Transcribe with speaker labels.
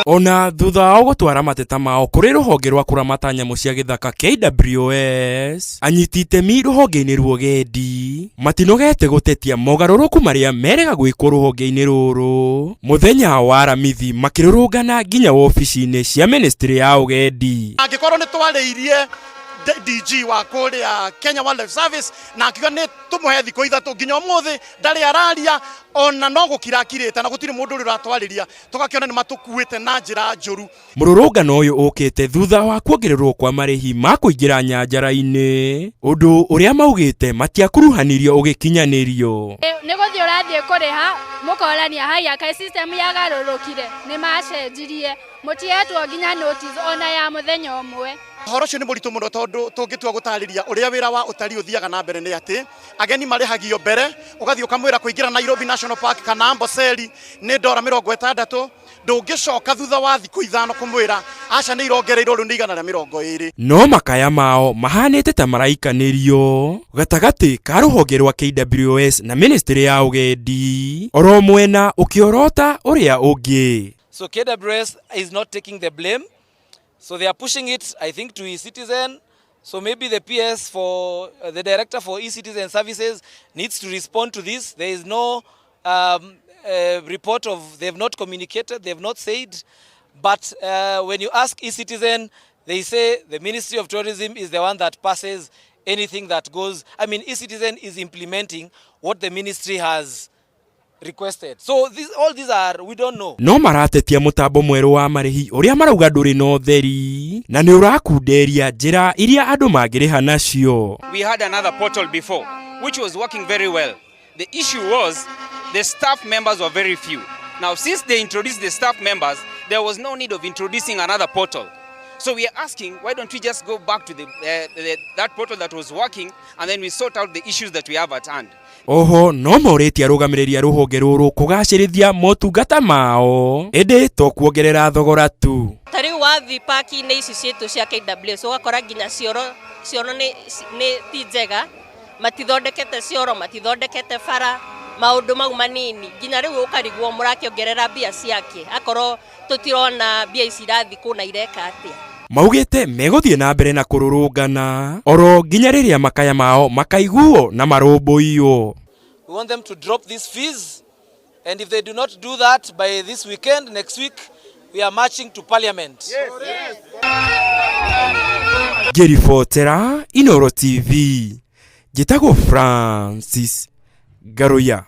Speaker 1: Ona thutha wao gũtwara mateta mao kũrĩ rũhonge rwa kũramata nyamũ cia gĩthaka KWS, anyiti itemi rũhonge-inĩ rwa ũgendi matinogete gũtetia mogarũrũku marĩa merĩga gwĩkwo rũhonge-inĩ rũrũ. Mũthenya wa Aramithi makĩrũrũngana nginya wobici-inĩ cia ministry ya ũgendi.
Speaker 2: Angĩkorwo nĩ twarĩirie DG wa kũrĩa Kenya Wildlife Service na akiuga nĩ tũmũhe thikũ 3, nginya ũmũthĩ ndarĩ araria, ona no gũkira akirĩte, na gũtirĩ mũndũ ũrĩa ũratwarĩria. Tũgakĩona nĩ matũkuĩte na njĩra njũru.
Speaker 1: Mũrũrũngano ũyũ ũkĩte thutha wa kuongererwo kwa marĩhi ma kũingĩra nyanjara-inĩ, ũndũ ũrĩa maugĩte matiakuruhanirio ũgĩkinyanĩrio.
Speaker 3: Nĩ gũthiĩ ũrathiĩ kũrĩha, mũkorania haya, kaĩ system yagarũrũkire, nĩ macenjirie, mũtihetwo nginya notice ona ya mũthenya ũmwe.
Speaker 2: Ũhoro ũcio nĩ mũritũ mũno, tondũ tũngĩtua gũtarĩria ũrĩa wĩra wa ũtari ũthiaga na mbere nĩ atĩ ageni marĩhagio mbere, ũgathiĩ ũkamwĩra kũingĩra Nairobi National Park kana Amboseli nĩ ndora 60, ndũngĩcoka thutha wa thikũ 5 kũmwĩra aca nĩ irongereirwo, rĩu nĩ 120.
Speaker 1: No makaya mao mahanĩte ta maraikanĩrio gatagatĩ ka rũhonge rwa KWS na ministry ya ũgendi, oro mwena ũkĩorota ũrĩa ũngĩ.
Speaker 4: So KWS is not taking the blame. So they are pushing it, I think, to eCitizen. So maybe the PS for the director for eCitizen services needs to respond to this. There is no report of, they have not communicated, they have not said. But when you ask eCitizen, they say the Ministry of Tourism is the one that passes anything that goes. I mean, eCitizen is implementing what the ministry has requested. So this, all these are, we don't know.
Speaker 1: No maratetia mũtambo mwerũ wa marĩhi ũrĩa marauga ndũrĩ na ũtheri na nĩ ũrakunderia njĩra iria andũ mangĩrĩha nacio.
Speaker 5: We had another portal before, which was working very well. The issue was the staff members were very few. Now, since they introduced the staff members, there was no need of introducing another portal. So we are asking, why don't we just go back to that portal that was working, and then we sort out the issues that we have at hand?
Speaker 1: Oho no morĩtie arũgamĩrĩri a rũhonge rũrũ kũgacĩrithia motungata mao, ĩndĩ to kuongerera thogora tu.
Speaker 6: Ta rĩu wathiĩ park-inĩ ici citũ cia KWS, ũgakora nginya cioro cioro nĩ ti njega, matithondekete cioro, matithondekete bara, maũndũ mau manini, nginya rĩu ũkarigwo mũrakĩongerera mbia ciake akorwo tũtirona mbia ici irathiĩ kũ na ireka atĩa.
Speaker 1: Maugĩte megũthiĩ na mbere na kũrũrũngana oro nginya rĩrĩa makaya mao makaiguo na marũmbũiyo.
Speaker 4: We want them to drop these fees, and if they do not do that by this weekend, next week, we are marching to Parliament.
Speaker 1: Ngĩribotera Inoro TV, njĩtagwo Francis Ngaruya.